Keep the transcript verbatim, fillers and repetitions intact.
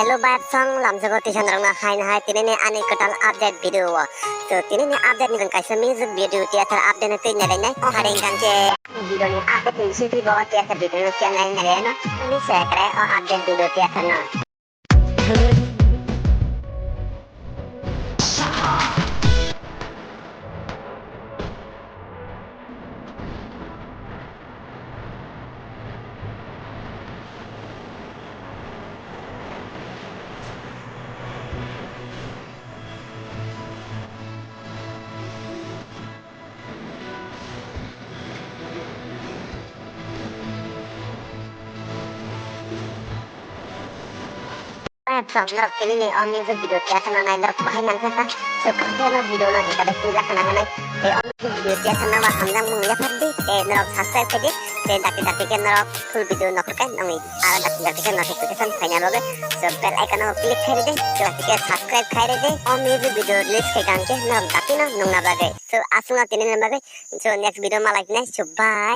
Hello, bai song lamjago tisa norok no hai na hai tini ni ani kwtal update video o. So, tini ni update ni kaisa music video theater update no twi nai lai nai. O hari hingkha khe video ni update ni sitwi bo theater video no khe nai nai lai no. Ni se kre o update video theater no. Bai song norok tini ni o music video theater no nai norok bahai nang kha kha. So, kha khe no video no hingkha de twi lakha nang nai. Tei o music video theater no ba hamjak mung yaphar di. Tei norok subscribe khai di. Tei dakti dakti khe norok full video no khorkai nangni. Aro dakti dakti khe notification phaina bagwi. So, bell icon no click khai di. So, dakti khe subscribe khai di. O music video release khai kang khe norok dakti no nungna bagwi. So, aswk no tini ni bagwi. So, next video malai nai. So, bye.